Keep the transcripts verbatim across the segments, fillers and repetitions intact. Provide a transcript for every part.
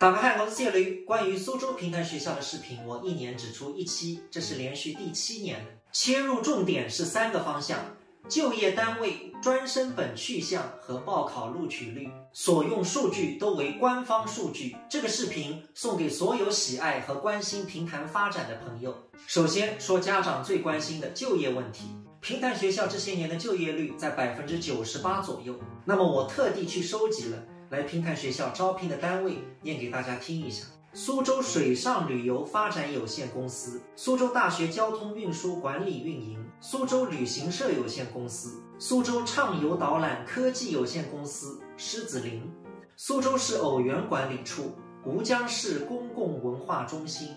大家好，我是谢雷。关于苏州评弹学校的视频，我一年只出一期，这是连续第七年了。切入重点是三个方向：就业单位、专升本去向和报考录取率。所用数据都为官方数据。这个视频送给所有喜爱和关心评弹发展的朋友。首先说家长最关心的就业问题。评弹学校这些年的就业率在百分之九十八左右。那么我特地去收集了来评弹学校招聘的单位，念给大家听一下。苏州水上旅游发展有限公司、苏州大学交通运输管理运营、苏州旅行社有限公司、苏州畅游导览科技有限公司、狮子林、苏州市偶园管理处、吴江市公共文化中心。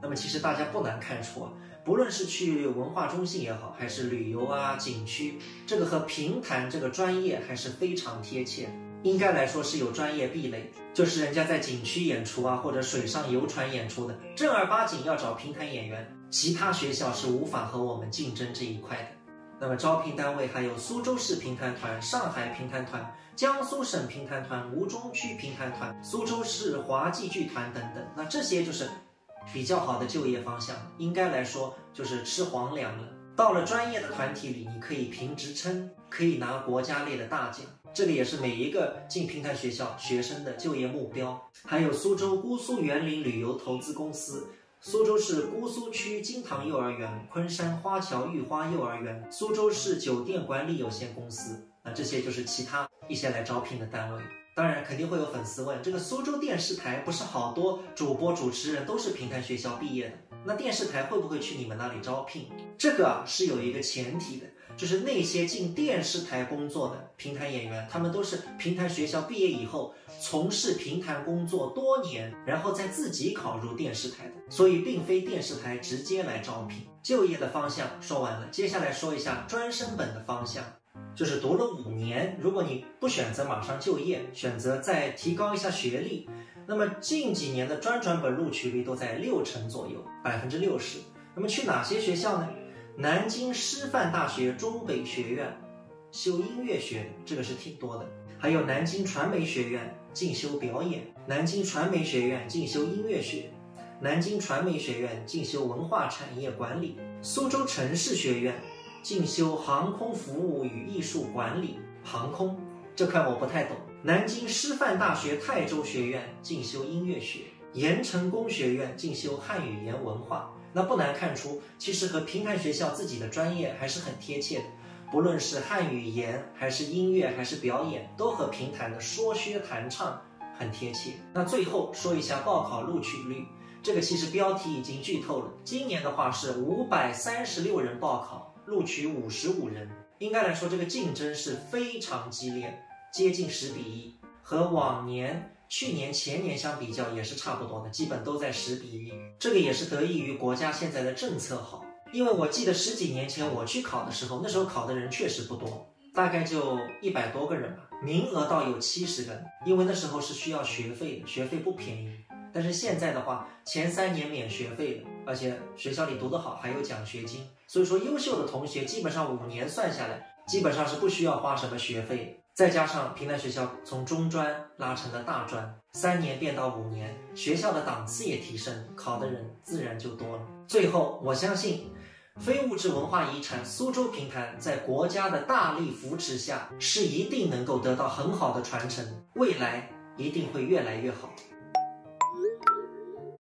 那么其实大家不难看出啊，不论是去文化中心也好，还是旅游啊、景区，这个和评弹这个专业还是非常贴切的。应该来说是有专业壁垒，就是人家在景区演出啊，或者水上游船演出的，正儿八经要找评弹演员，其他学校是无法和我们竞争这一块的。那么招聘单位还有苏州市评弹团、上海评弹团、江苏省评弹团、吴中区评弹团、苏州市滑稽剧团等等。那这些就是比较好的就业方向，应该来说就是吃皇粮了。到了专业的团体里，你可以评职称，可以拿国家类的大奖，这个也是每一个进评弹学校学生的就业目标。还有苏州姑苏园林旅游投资公司、苏州市姑苏区金堂幼儿园、昆山花桥御花幼儿园、苏州市酒店管理有限公司，那这些就是其他一些来招聘的单位。当然肯定会有粉丝问，这个苏州电视台不是好多主播主持人都是评弹学校毕业的，那电视台会不会去你们那里招聘？这个啊是有一个前提的，就是那些进电视台工作的评弹演员，他们都是评弹学校毕业以后从事评弹工作多年，然后再自己考入电视台的，所以并非电视台直接来招聘。就业的方向说完了，接下来说一下专升本的方向。就是读了五年，如果你不选择马上就业，选择再提高一下学历，那么近几年的专转本录取率都在六成左右，百分之六十。那么去哪些学校呢？南京师范大学中北学院修音乐学，这个是挺多的，还有南京传媒学院进修表演，南京传媒学院进修音乐学，南京传媒学院进修文化产业管理，苏州城市学院进修航空服务与艺术管理。航空这块我不太懂。南京师范大学泰州学院进修音乐学，盐城工学院进修汉语言文化。那不难看出，其实和评弹学校自己的专业还是很贴切的。不论是汉语言，还是音乐，还是表演，都和评弹的说学弹唱很贴切。那最后说一下报考录取率，这个其实标题已经剧透了。今年的话是五百三十六人报考，录取五十五人。应该来说，这个竞争是非常激烈，接近十比一，和往年、去年、前年相比较也是差不多的，基本都在十比一。这个也是得益于国家现在的政策好，因为我记得十几年前我去考的时候，那时候考的人确实不多，大概就一百多个人吧，名额倒有七十个，因为那时候是需要学费的，学费不便宜。但是现在的话，前三年免学费的，而且学校里读得好还有奖学金，所以说优秀的同学基本上五年算下来，基本上是不需要花什么学费的。再加上评弹学校从中专拉成了大专，三年变到五年，学校的档次也提升，考的人自然就多了。最后，我相信非物质文化遗产苏州评弹在国家的大力扶持下，是一定能够得到很好的传承，未来一定会越来越好。